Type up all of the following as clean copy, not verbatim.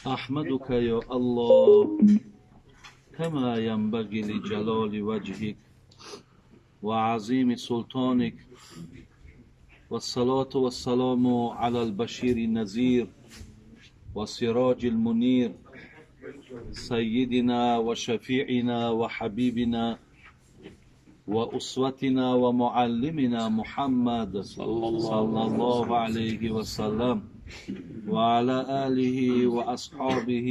أحمدك يا الله كما ينبغي لجلال وجهك وعظيم سلطانك، والصلاة والسلام على البشير النذير والسراج المنير، سيدنا وشفيعنا وحبيبنا وأسوتنا ومعلمنا محمد صلى الله عليه وسلم، وعلى آله وأصحابه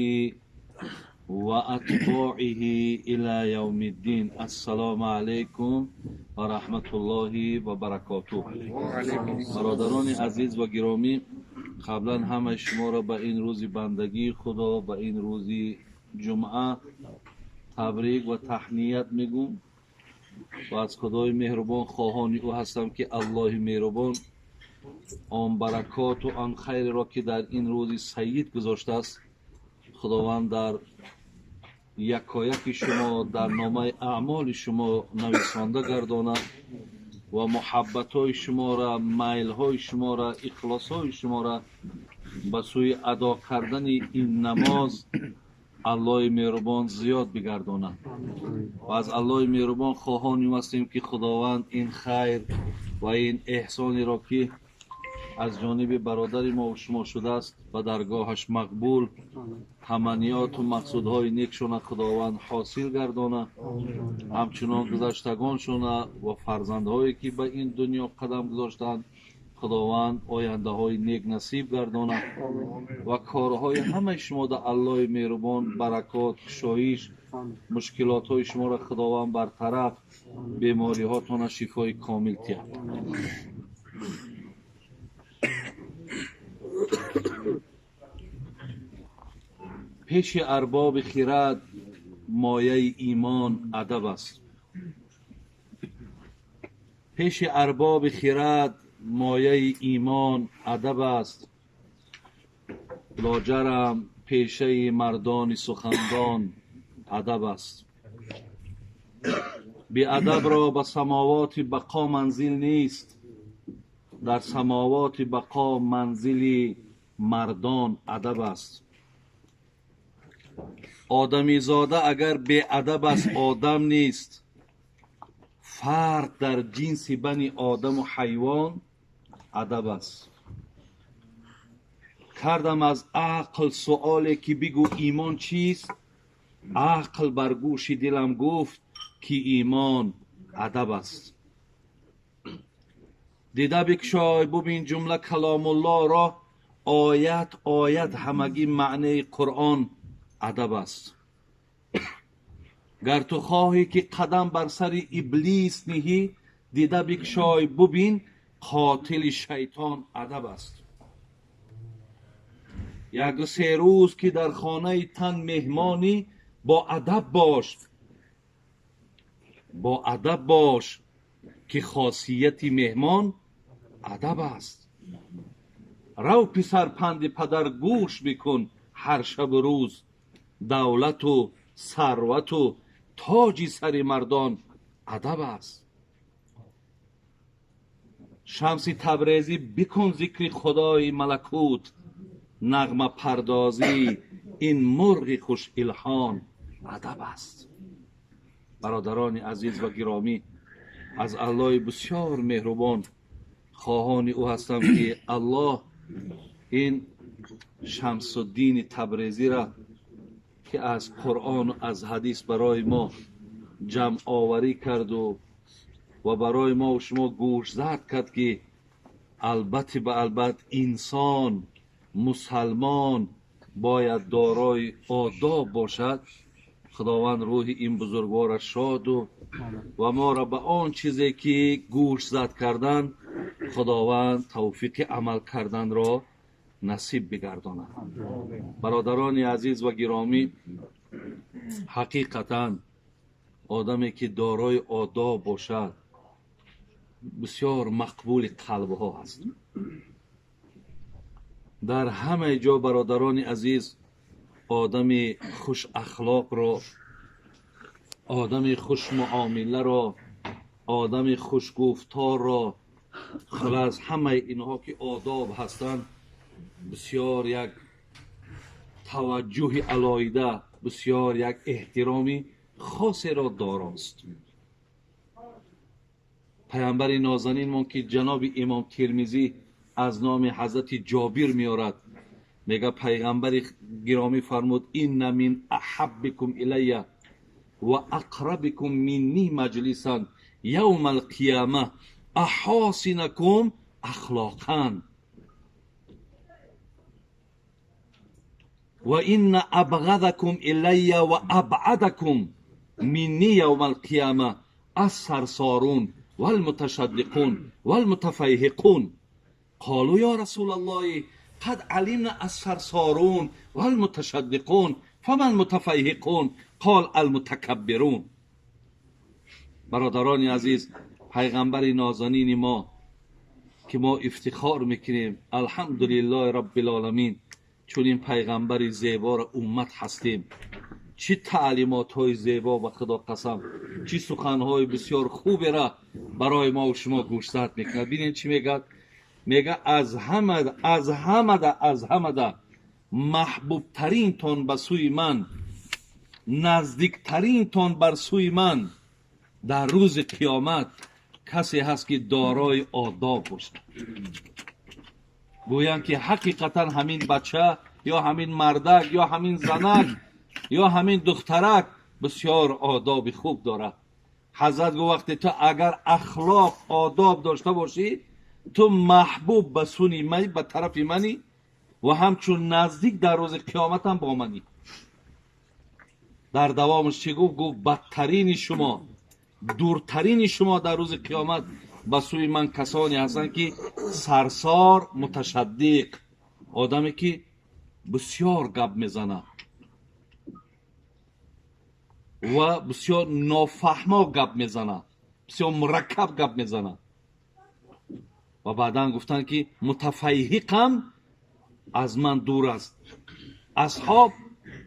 وأتباعه إلى يوم الدين. السلام عليكم ورحمة الله وبركاته. برادران عزیز و گرامی، قبلا همه شما را به این روز بندگی خدا، به این روز جمعه تبریک و تهنیت میگم و از خدای مهربان خواهان او هستم که الله مهربان آن برکات و آن خیر را که در این روز سعید گذاشته است، خداوند در یکایک شما در نامه اعمال شما نویسانده گرداند و محبت‌های شما را، میل‌های شما را، اخلاص‌های شما را به سوی ادا کردن این نماز الله مهربان زیاد بگرداند. و از الله مهربان خواهان هستیم که خداوند این خیر و این احسانی را که از جانب برادر ما و شما شده است و درگاهش مقبول، تمنیات و مقصودهای نیکشون خداوند حاصل گردانه، همچنان گذشتگانشون و فرزندهایی که به این دنیا قدم گذاشتند خداوند آینده های نیک نصیب گردانه و کارهای همه شما در الله مهربان برکات، کشایش، مشکلات های شما را خداوند برطرف، بیماری هاتون شفای کامل تیه. پیش ارباب خیرت مایه ایمان ادب است. پیش ارباب خیرت مایه ایمان ادب است. لاجرم پیشه مردان سخندان ادب است. بی ادب را به سماوات بقا منزل نیست، در سماوات بقا منزل مردان ادب است. آدمی زاده اگر بی ادب است آدم نیست. فرق در جنس بنی آدم و حیوان ادب است. کردم از عقل سؤالی که بگو ایمان چیست، عقل بر گوش دلم گفت که ایمان ادب است. دیده بکشای ببین جمله کلام الله را، آیت آیت همگی معنی قرآن ادب است. گر تو خواهی که قدم بر سر ابلیس نهی، دیده بکشای ببین قاتل شیطان ادب است. یک سه روز که در خانه تن مهمانی، با ادب باش، با ادب باش که خاصیت مهمان ادب است. رو پسر پند پدر گوش بکن هر شب و روز، دولت و ثروت و تاج سر مردان ادب است. شمس تبریزی بکن ذکر خدای ملکوت، نغمه پردازی این مرغ خوش الهان ادب است. برادران عزیز و گرامی، از الله بسیار مهربان خواهان او هستم که الله این شمس الدین تبریزی را که از قرآن و از حدیث برای ما جمع آوری کرد و برای ما و شما گوش زد کرد که البته به البته انسان مسلمان باید دارای آداب باشد. خداوند روح این بزرگوار شاد و ما را به آن چیزی که گوش زد کردن خداوند توفیق عمل کردن را نصیب بگرداند. برادران عزیز و گرامی، حقیقتا آدمی که دارای آداب باشد بسیار مقبول قلب ها هست. در همه جا برادران عزیز آدم خوش اخلاق را، آدم خوش معامله را، آدم خوش گفتار را، خلاص همه اینها که آداب هستند بسیار یک таваҷҷӯҳи алоҳида, бисёр як эҳтироми хосеро дорост. Паёмбари нозанинмон ки ҷаноби имом Термизӣ аз номи ҳазрати Ҷобир меорад, мега пайғамбари гиромӣ фармуд: инна мин аҳаббикум илайя ва ақрабикум минни маҷлисан явма алқияма аҳосинакум ахлоқан ва инна абғадакум илайя ва абъадакум минни явма алқияма ассарсорун валмуташаддиқун валмутафайҳиқун. Қолу ё расулаллоҳи қад алимна ассарсорун валмуташаддиқун фаман мутафайҳиқун? Қол алмутакаббирун. Бародарони азиз, пайғамбари нозанини мо ки мо ифтихор мекунем, алҳамдулиллоҳи раббилоламин, чунин пайғамбари зеборо уммат ҳастем. Чӣ таълимотҳои зебо, ба худо қасам, чӣ суханҳои бисёр хуберо барои мо шумо гӯшзад мекунад. Бинед чӣ мегӯяд? Мега аз ҳамада маҳбубтаринтон ба сӯи ман, наздиктаринтон бар сӯи ман дар рӯзи қиёмат касе ҳаст ки дорои одоб бошад. Гӯянд ки ҳақиқатан ҳамин бача ё ҳамин мардак ё ҳамин занак ё ҳамин духтарак бисёр одоби хуб дорад. Ҳазрат гуфт вақте ту агар ахлоқ одоб дошта бошӣ, ту маҳбуб ба сӯи мани, ба тарафи мани ва ҳамчун наздик дар рӯзи қиёматам бо мани. Дар давомаш чӣ гуфт? Гуфт бадтарини шумо, дуртарини шумо дар рӯзи қиёмат ба сӯи ман касоне ҳастанд ки сарсор, муташаддиқ, одаме ки бисёр гап мезанад ва бисёр нофаҳмо гап мезанад, бисёр мураккаб гап мезанад. Ва баъдан гуфтанд ки мутафайҳиқам аз ман дур аст. Асҳоб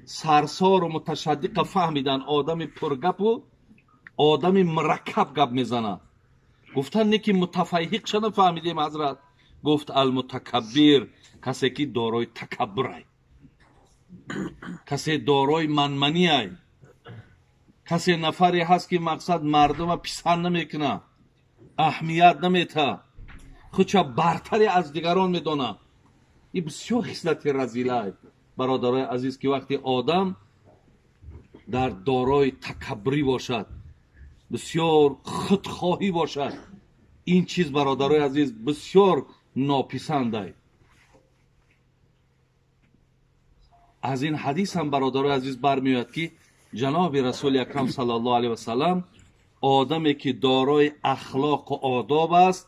сарсору муташаддиқа фаҳмиданд, одами пургапу одами мураккаб гап мезанад. Гуфтанд не ки мутафайҳиқ ча нафаҳмидем ҳазрат? Гуфт алмутакаббир, касе ки дорои такаббурай, касе дорои манманиай, касе нафаре ҳаст ки мақсад мардума писанд намекунад, аҳамият наметаҳад, худша бартаре аз дигарон медонад. Ин бисёр хислати разилай, бародарои азиз, ки вақте одам дар дорои такаббурӣ бошад, бисёр худхоҳӣ бошад, ин чиз бародарои азиз бисёр нописандай. Аз ин ҳадис ҳам бародарои азиз бармеояд ки ҷаноби расули акрам саллаллоҳу алайҳи васаллам одаме ки дорои ахлоқу одоб аст,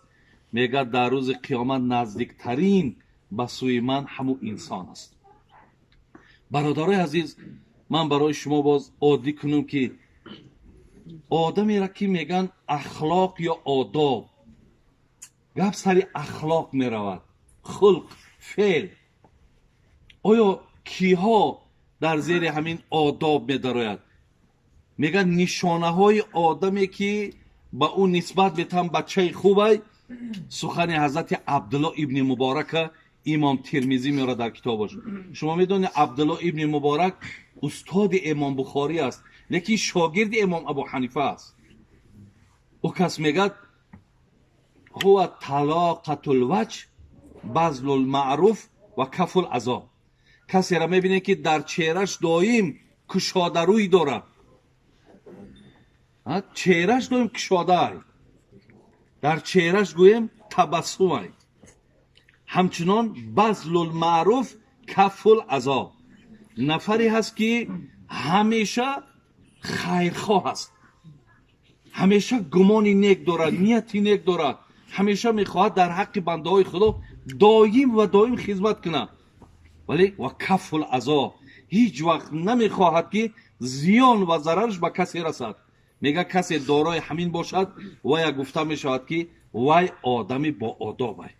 мегӯяд дар рӯзи қиёмат наздиктарин ба сӯи ман ҳамун инсон аст. Бародарои азиз, ман барои шумо боз оддӣ кунам ки одамеро ки мегӯянд ахлоқ ё одоб, гап сари ахлоқ меравад, хулқ, феъл. Оё киҳо дар зери ҳамин одоб медарояд? Мегӯянд нишонаҳои одаме ки ба ӯ нисбат метаҳанд бачаи хубай, сухани ҳазрати Абдулло ибни Муборака имом Термизӣ меорад дар китобаш. Шумо медонед Абдулло ибни Муборак устоди имом Бухорӣ аст, лекин шогирди имом Абу Ҳанифа аст. Ӯ кас мегӯяд ҳува талоқатул ваҷҳ базлул маъруф ва кафул азо. Касеро мебинед ки дар чеҳраш доим кушодарӯй дорад, чеҳраш доим кушодаай, дар чеҳраш гӯем табассумай. Ҳамчунон базлул маъруф кафул азо, нафаре ҳаст ки ҳамеша хайрхоҳ аст, ҳамеша гумони нек дорад, нияти нек дорад, ҳамеша мехоҳад дар ҳаққи бандаҳои худо доим ва доим хизмат кунад, вале ва кафул азо, ҳеҷ вақт намехоҳад ки зиён ва зарараш ба касе расад. Мега касе дорои ҳамин бошад, вая гуфта мешавад ки вай одами боодобай,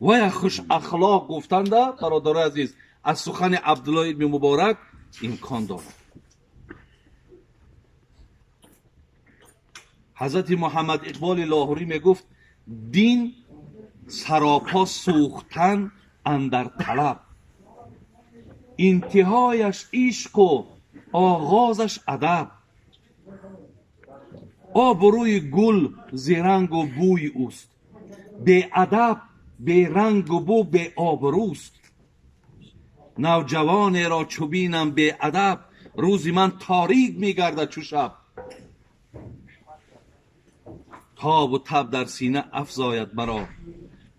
вая хушахлоқ гуфтанда, бародарои азиз, аз сухани Абдулло ибни Муборак имкон дорад. Ҳазрати Муҳаммад Иқболи Лоҳурӣ мегуфт дин саропо сӯхтан андар талаб. Интиҳояш ишқу оғозаш адаб. Обрӯи гул зирангу бӯи ӯст, беадаб берангу бӯ беобрӯст. Навҷавонеро чу бинам беадаб, рӯзи ман торик мегардад чу шаб. Тобу таб дар сина афзояд маро,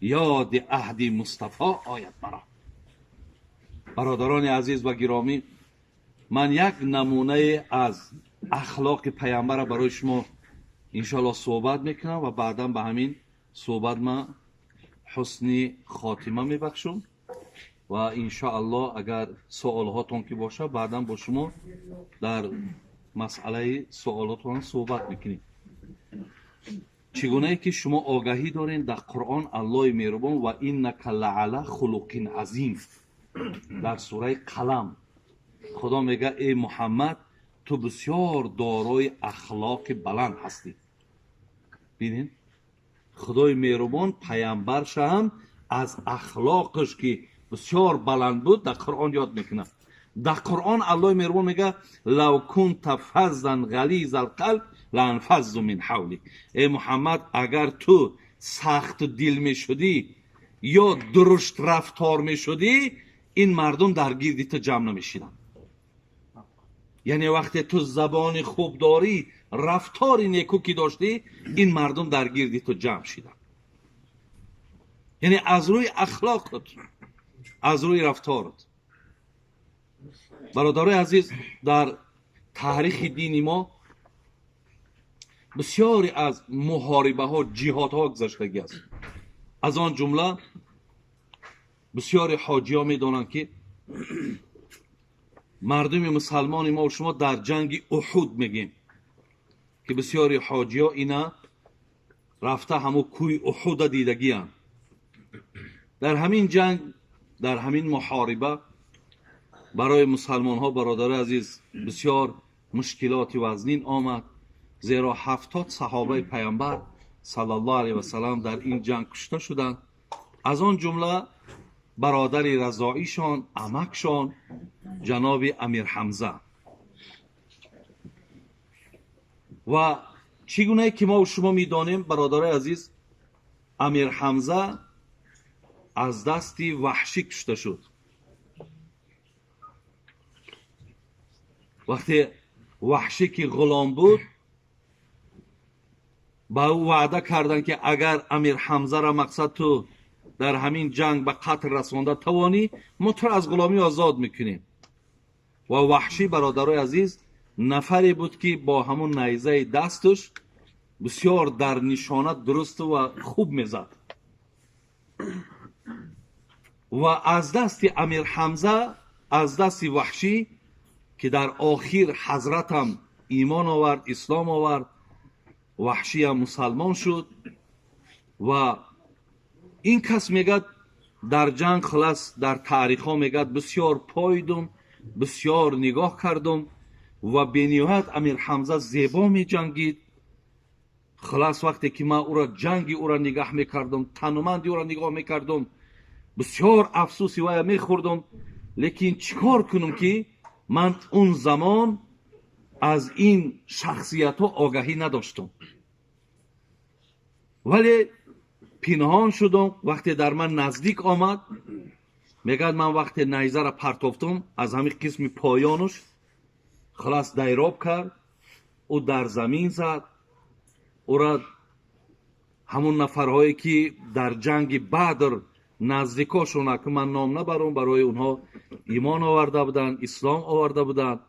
ёди аҳди Мустафо ояд маро. Бародарони азиз ва гиромӣ, ман як намунае аз ахлоқи паямбарро барои шумо иншоаллоҳ суҳбат мекунам ва баъдан ба ҳамин суҳбат ман ҳусни хотима мебахшам ва иншоаллоҳ агар суолҳотон ки бошад, баъдан бо шумо дар масъалаи суолотон суҳбат мекунем. Чӣ гунае ки шумо огаҳӣ доред, дар Қуръон Аллоҳи меҳрубон ва иннака лаала хулуқин азим дар сураи Қалам Худо мегӯяд: эй Муҳаммад, ту бисёр дорои ахлоқи баланд ҳастӣ. Бинед, Худои меҳрубон паямбарша ҳам аз ахлоқаш ки бисёр баланд буд, дар Қуръон ёд мекунад. Дар Қуръон Аллоҳи меҳрубон мегӯяд: лав кунта фаззан ғализа алқалб ланфаззу мин ҳавлик. Эй Муҳаммад, агар ту сахт дил мешудӣ ё дурушт рафтор мешудӣ, ин мардум дар гирди ту ҷамъ намешиданд. Яъне вақте ту забони хуб дорӣ, рафтори неку ки доштӣ, ин мардум дар гирди ту ҷамъ шиданд. Яъне аз рӯи ахлоқат, аз рӯи рафторат. Бародарои азиз, дар таърихи дини мо бисёре аз муҳорибаҳо, ҷиҳодҳо гузаштагӣ аст. Аз он ҷумла бисёри ҳоҷиҳо медонанд, ки мардуми мусалмони мо шумо дар ҷанги Уҳуд мегем, ки бисёри ҳоҷиҳо ина рафта ҳамо кӯи Уҳуда дидагианд. Дар ҳамин ҷанг, дар ҳамин муҳориба барои мусалмонҳо, бародари азиз, бисёр мушкилоти вазнин омад, зеро 70 саҳобаи паямбар саллаллоҳу алайҳи васаллам дар ин ҷанг кушта шуданд. Аз он ҷумла бародари разоишон, амакшон, ҷаноби Амир Ҳамза. Ва чӣ гунае ки мо шумо медонем, бародарои азиз, Амир Ҳамза аз дасти ваҳшӣ кушта шуд. Вақте ваҳшӣ ки ғулом буд, ба ӯ ваъда карданд, ки агар Амир Ҳамзаро мақсад ту дар ҳамин ҷанг ба қатл расонда тавонӣ, мо туро аз ғуломӣ озод мекунем. Ва ваҳшӣ, бародарои азиз, нафаре буд, ки бо ҳамун найзаи дасташ бисёр дар нишона дурусту ва хуб мезад. Ва аз дасти Амир Ҳамза, аз дасти ваҳшӣ, ки дар охир ҳазратам имон овард, ислом овард, ваҳшиам мусалмон шуд. Ва ин кас мегӯяд дар ҷанг, хулас дар таърихҳо мегӯяд, бисёр пойдум, бисёр нигоҳ кардум ва бениҳоят Амир Ҳамза зебо меҷангид. Хулас вақте ки ман ӯро ҷанги ӯро нигаҳ мекардум, тануманди ӯро нигоҳ мекардум, бисёр афсӯси вая мехӯрдум. Лекин чӣ кор кунам, ки ман он замон аз ин шахсиятҳо огаҳӣ надоштум, вале пинҳон шудум. Вақте дар ман наздик омад, мегӯяд ман вақте найзаро партофтум аз ҳамин қисми поёнаш, хулас дайроб кард, ӯ дар замин зад. Ӯра ҳамун нафарҳое ки дар ҷанги Бадр наздикошона, ки ман ном набарам, барои онҳо имон оварда буданд, ислом оварда буданд,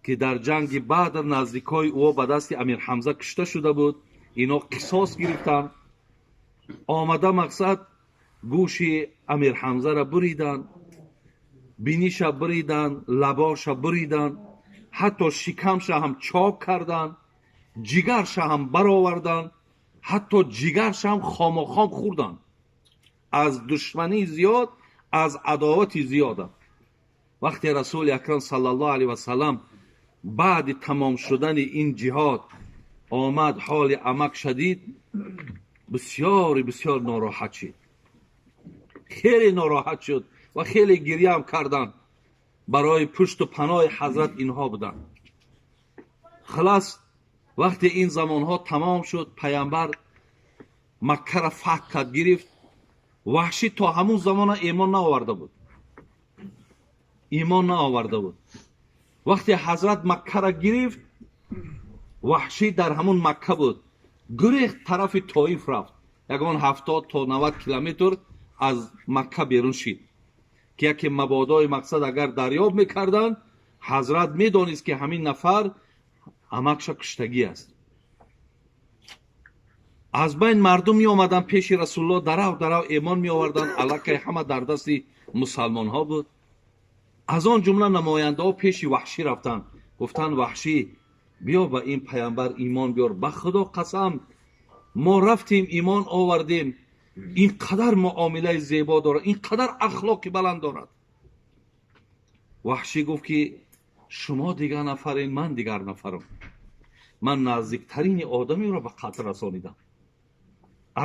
ки дар ҷанги Бадр наздикои ӯ ба дасти Амир Ҳамза кушта шуда буд, ино қисос гирифтанд. Омада мақсад гӯши Амир Ҳамзаро буриданд, биниша буриданд, лабоша буриданд, ҳатто шикамша ҳам чок карданд, ҷигарша ҳам бароварданд, ҳатто ҷигарша ҳам хомохом хӯрданд. Аз душманӣ зиёд, аз адовати зиёда. Вақте Расули Акрам саллаллоҳу алайҳи васаллам баъди тамом шудани ин ҷиҳод омад, ҳоли амак шадид, бисёри бисёр нороҳат шуд, хеле нороҳат шуд ва хеле гирья ҳам карданд. Барои пушту паноҳи ҳазрат инҳо буданд. Халас вақте ин замонҳо тамом шуд, паямбар Маккаро фатҳ кард, гирифт. Ваҳшӣ то ҳамун замона имон наоварда буд, имон наоварда буд. Вақте ҳазрат Маккаро гирифт, Ваҳшӣ дар ҳамун Макка буд, гурехт, тарафи Тоиф рафт. Ягон 70 то 90 километр аз Макка берун шид, ки яке мабодои мақсад агар дарёб мекарданд, ҳазрат медонист, ки ҳамин нафар амакша куштагӣ аст. Аз байн мардум меомаданд пеши Расулуллоҳ, дарав дарав имон меоварданд. Аллакай ҳама дар дасти мусалмонҳо буд. Аз он ҷумла намояндаҳо пеши Ваҳшӣ рафтанд, гуфтанд: Ваҳшӣ, биё ба ин паямбар имон биёр, ба Худо қасам, мо рафтем, имон овардем, ин қадар муомилаи зебо дорад, ин қадар ахлоқи баланд дорад. Ваҳшӣ гуфт, ки шумо дигар нафарен, ман дигар нафарам, ман наздиктарини одамеро ба қатл расонидам.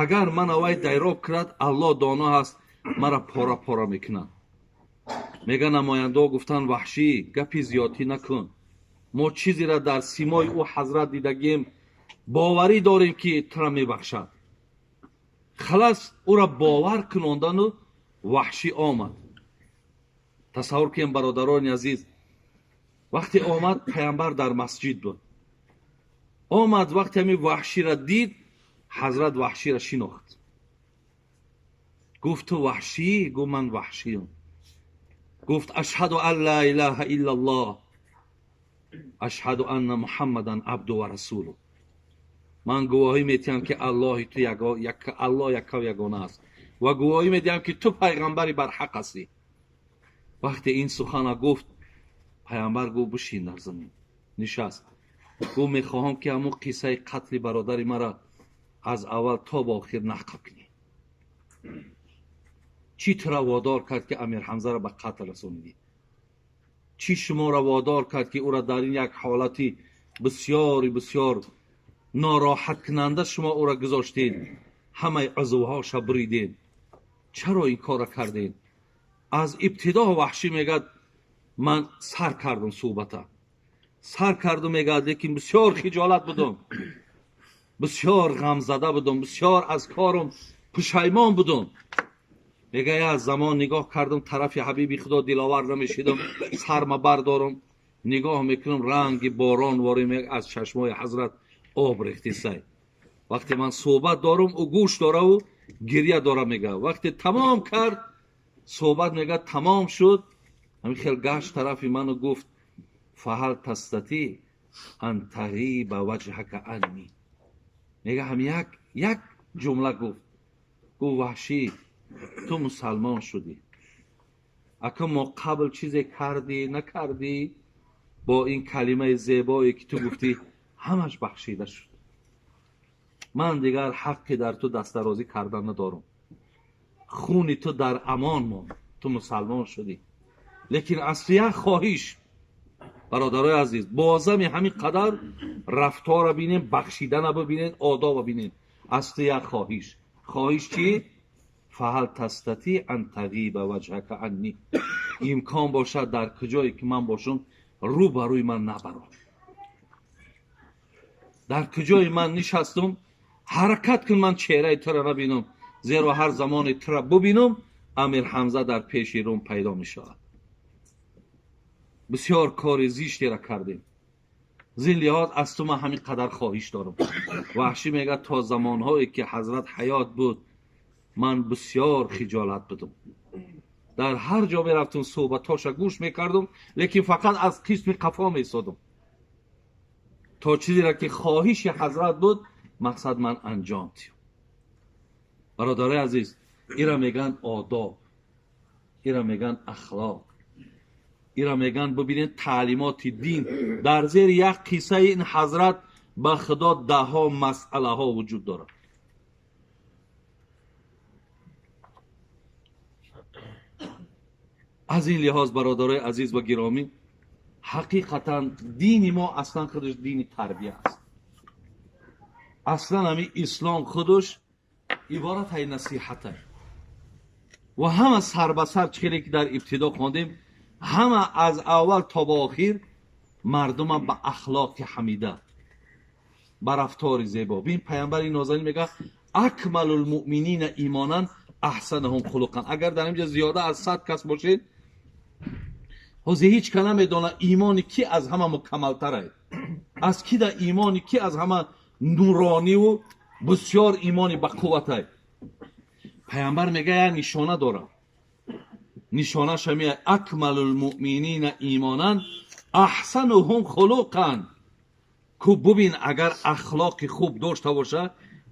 Агар ман авай дайроб кунад, Аллоҳ доно ҳаст, мара пора пора мекунад. Мега намояндаҳо гуфтанд: Ваҳшӣ, гапи зиёдтӣ накун, мо чизеро дар симои ӯ ҳазрат дидагем, боварӣ дорем, ки тура мебахшад. Халас ӯра бовар кунондану Ваҳшӣ омад. Тасаввур кунем, бародарони азиз, вақте омад, паямбар дар масҷид буд. Омад, вақте ҳамин Ваҳширо дид, ҳазрат Ваҳширо шинохт. Гуфт: ту Ваҳшӣ? Гуфт: ман Ваҳшиям. Гуфт: ашҳаду ан ла илаҳа иллаллоҳ, ашҳаду анна Муҳаммадан абду ва расулу. Ман гувоҳӣ медиҳам, ки Аллоҳи ту Аллоҳ яккав ягона аст ва гувоҳӣ медиҳам, ки ту пайғамбари барҳақ ҳастӣ. Вақте ин сухана гуфт, паямбар гуфт: бишин дар замин. Нишаст. Гуфт: мехоҳам, ки ҳамун қиссаи қатли бародари мара аз аввал то ба охир нақл кунӣ. Чӣ тура водор кард, ки Амир Ҳамзаро ба қатл расонидӣ? Чӣ шуморо водор кард, ки ӯра дар ин як ҳолати бисёри бисёр нороҳаткунанда шумо ӯра гузоштед, ҳамаи узвҳоша буридед? Чаро ин корро кардед? Аз ибтидо Ваҳшӣ мегӯяд: ман сар кардам, суҳбата сар кардам, мегӯяд, лекин бисёр хиҷолат будам, бисёр ғамзада будам, бисёр аз корам пушаймон будам. Мегӯяд, аз замон нигоҳ кардам тарафи ҳабиби Худо, диловар намешидам сарма бардорам, нигоҳ мекунам, ранги борон ворӣ аз чашмои ҳазрат об рехтисай. Вақте ман суҳбат дорам, ӯ гӯш дораву гиря дора. Мегӯяд, вақте тамом кард суҳбат, мегӯяд, тамом шуд, ҳамин хел гашт тарафи ману гуфт: фаҳал тастатӣ ан тағиба ваҷҳака анни. Мега, ҳам як ҷумла гуфт, гуфт: Ваҳшӣ, ту мусалмон шудӣ, ака мо қабл чизе кардӣ, накардӣ, бо ин калимаи зебое, ки ту гуфтӣ, ҳамаш бахшида шуд. Ман дигар ҳаққи дар ту дастдарозӣ кардан надорам, хуни ту дар амон монд, ту мусалмон шудӣ. Лекин аз ту як хоҳиш. Бародарои азиз, бозами ҳамин қадар рафторро бинем, бахшидана бибинед, одобро бинед. Аз ту як хоҳиш. Хоҳиш чӣ? Фаҳал тастатӣ ан тағиба ваҷҳака анни. Имкон бошад, дар куҷое ки ман бошам, рӯ ба рӯи ман набаро. Дар куҷое ман нишастум, ҳаракат кун ман чеҳраи тура набинам, зеро ҳар замоне тура бубинам, Амир Ҳамза дар пеши рум пайдо мешавад. Бисёр кори зиштеро кардем, зин лиҳоз аз ту ман ҳамин қадар хоҳиш дорам. Ваҳшӣ мегӯяд, то замонҳое ки ҳазрат ҳаёт буд, ман бисёр хиҷолат будам, дар ҳар ҷо мерафтам, суҳбатҳоша гӯш мекардам, лекин фақат аз қисми қафо меистодам, то чизеро, ки хоҳиши ҳазрат буд, мақсад ман анҷом диҳам. Бародарои азиз, ира мегӯянд одоб, ира мегӯянд ахлоқ, ира мегӯянд, бибинед, таълимоти дин. Дар зери як қиссаи ин ҳазрат, ба Худо, даҳҳо масъалаҳо вуҷуд дорад. Аз ин лиҳоз, бародарои азиз ва гиромӣ, ҳақиқатан дини мо аслан худаш дини тарбия аст. Аслан ҳамин ислом худаш иборат ай насиҳата ва ҳама сар ба сар, чӣ хеле ки дар ибтидо хондем. Ҳама аз аввал то ба охир мардума ба ахлоқи ҳамида, ба рафтори зебо. Бин, паямбари нозанин мега акмалул муъминина имонан аҳсанаҳум хулуқан. Агар дар инҷа зиёда аз 100 кас бошед, ҳозир ҳеҷ ка намедона имони ки аз ҳама мукаммалтар аст, аз ки да имони ки аз ҳама нурониву бисёр имони бақувват аст. Паямбар мега як нишона дорам, нишонааш ҳамия акмалул муъминина имонан аҳсануҳум хулуқан. Ку бубин, агар ахлоқи хуб дошта боша,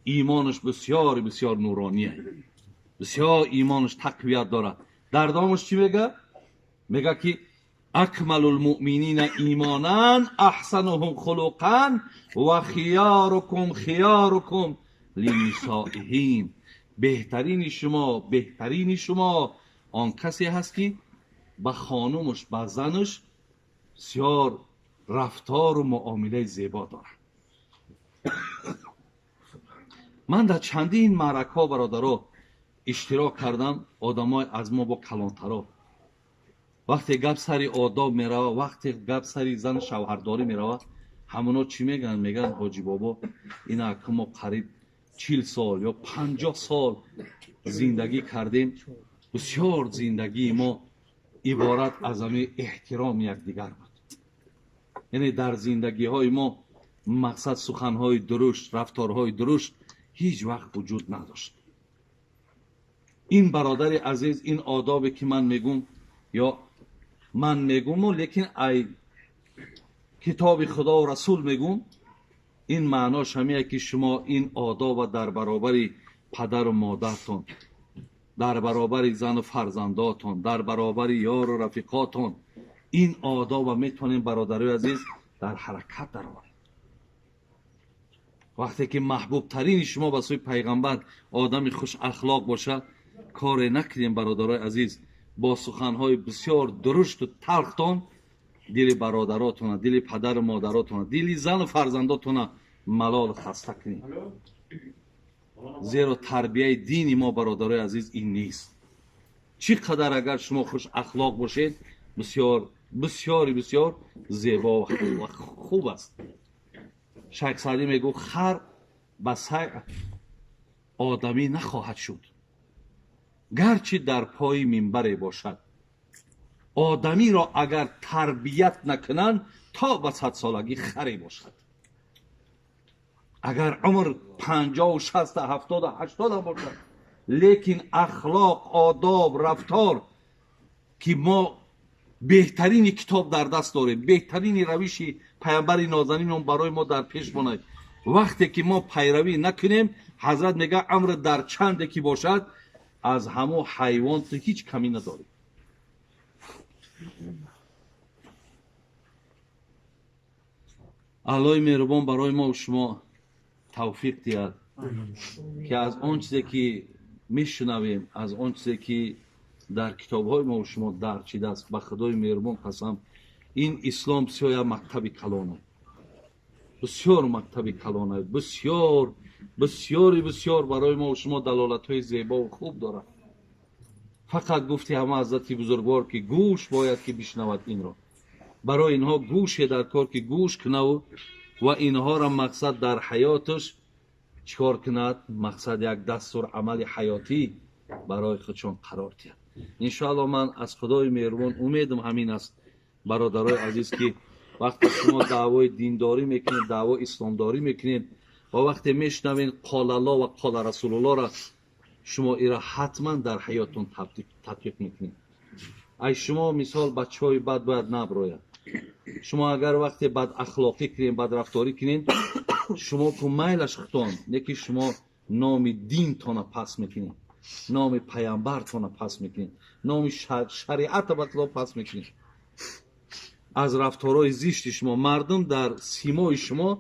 имонаш бисёр бисёр нуроние, бисёр имонаш тақвият дорад. Дар домаш чӣ мега? Мега ки акмалул муъминина имонан аҳсануҳум хулуқан ва хиёрукум хиёрукум линисоиҳим. Беҳтарини шумо, беҳтарини шумо он касе ҳаст ки ба хонумаш, ба занаш бисёр рафтору муомилаи зебо дорад. Ман дар чандин маъракаҳо, бародаро, иштирок кардам, одамои аз мо бо калонтаро. Вақте гап сари одоб мерава, вақте гап сари зану шавҳардорӣ мерава, ҳамоно чӣ мегӯянд? Мегӯянд ҳоҷи бобо, ина ака мо қариб 40 сол ё 50 сол зиндагӣ кардем, бисёр зиндагии мо иборат аз ҳамин эҳтироми якдигар буд. Яъне дар зиндагиҳои мо мақсад суханҳои дурушт, рафторҳои дурушт ҳеҷ вақт вуҷуд надошт. Ин бародари азиз, ин одобе ки ман мегум, ё ман мегуму лекин ай китоби худо ва расул мегум, ин маънош ҳамия ки шумо ин одоба дар баробари падару модартон, дар баробари зану фарзандотон, дар баробари ёру рафиқотон ин одоба метавонем, бародарои азиз, дар ҳаракат дарорем. Вақте ки маҳбубтарини шумо ба сӯи пайғамбар одами хушахлоқ бошад, коре накунем, бародарои азиз, бо суханҳои бисёр дурушту талхтон дили бародаротона, дили падару модаротона, дили зану фарзандотона малол хаста кунем. Зеро тарбияи дини мо, бародарои азиз, ин нест. Чӣ қадар агар шумо хуш ахлоқ бошед, бисёр бисёри бисёр зебо ва хуб аст. Шайх Саъдӣ мегӯ хар ба сай одамӣ нахоҳад шуд, гарчи дар пои минбаре бошад. Одамиро агар тарбият накунанд, то ба 100 солагӣ харе бошад. Агар умр 50, 60, 70, 80 бошад, лекин ахлоқ, одоб, рафтор ки мо беҳтарини китоб дар даст дорем, беҳтарини равиши паямбари нозанинон барои мо дар пеш монад, вақте ки мо пайравӣ накунем, ҳазрат мега амр дар чанде ки бошад, аз ҳамо ҳайвон ту ҳеҷ камӣ надорӣ. Аллоҳи меҳрубон барои мо шумо тавфиқ диҳад ки аз он чизе ки мешунавем, аз он чизе ки дар китобҳои мо шумо дарҷ шидааст, ба худои меҳрубон қасам, ин ислом бисёр як мактаби калона, бисёр мактаби калона, бисёр бисёри бисёр барои мо шумо далолатҳои зебову хуб дорад. Фақат гуфти ҳама ҳазрати бузургвор ки гӯш бояд ки бишнавад инро. Барои инҳо гӯше дар кор ки гӯш кунаву ва инҳоро мақсад дар ҳаёташ чикор кунад, мақсад як дастур амали ҳаётӣ барои худшон қарор диҳад. Иншоалло ман аз худои меҳрубон умедам ҳамин аст, бародарои азиз, ки вақте шумо даъвои диндорӣ мекунед, даъвои исломдорӣ мекунед ва вақте мешунавед қолалло ва қола расулуллоро, шумо ира ҳатман дар ҳаёттон татбиқ мекунед. Ай шумо мисол бачаҳои бад бояд наброяд. Шумо агар вақте бадахлоқӣ кунед, бадрафторӣ кунед, шумо ку майлаш хутон, не ки шумо номи динтона пас мекунед, номи паямбартона пас мекунед, номи шариата ба худо пас мекунед. Аз рафторҳои зишти шумо мардум дар симои шумо,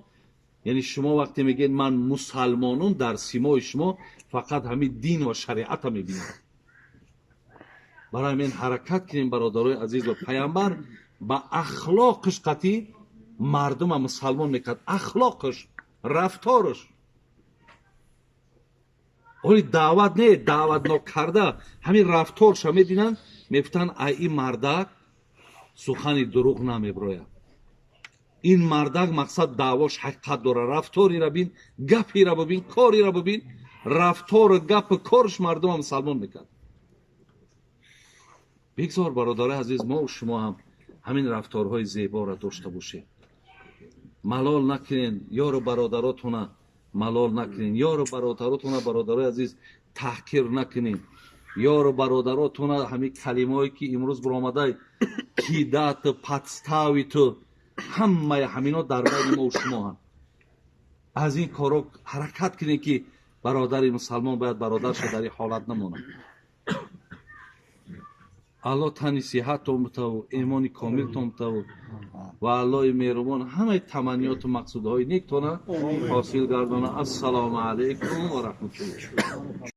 яъне шумо вақте мегӯед ман мусалмонум, дар симои шумо фақат ҳамин дин ва шариата мебинад. Барои ҳамин ҳаракат кунем, бародарои азиз, ва паямбар ба ахлоқиш қатъӣ мардума мусалмон мекард. Ахлоқиш, рафтораш. Оли даъват не, даъватнок карда ҳамин рафторша мединанд, мегуфтанд ай ин мардак Сухани дурӯғ намеброяд. Ин мардак, мақсад, даъвош ҳақиқат дора. Рафторира бин, гапира бибин, корира бибин. Рафтору гапу корш мардума мусалмон мекард. Бигзор, бародари азиз, мо шумо ҳам ҳамин рафторҳои зеборо дошта бошем. Малол накунен ёру бародаротона, малол накунен ёру бародаротона. Бародарои азиз, таҳқир накунем ёру бародаротона. Ҳамин калимаое ки имрӯз биромадай, кидать, подставить, ҳамаи ҳамино дар байни мо шумо ҳам. Аз ин коро ҳаракат кунем, ки бародари мусалмон бояд бародарша дар ин ҳолат намонад. Аллоҳ тани сиҳаттон бутаву имони комилтон бутаву ва Аллоҳи меҳрубон ҳамаи таманниёту мақсудҳои нектона ҳосил гардона. Ассалому алайкум ва раҳматуллоҳ.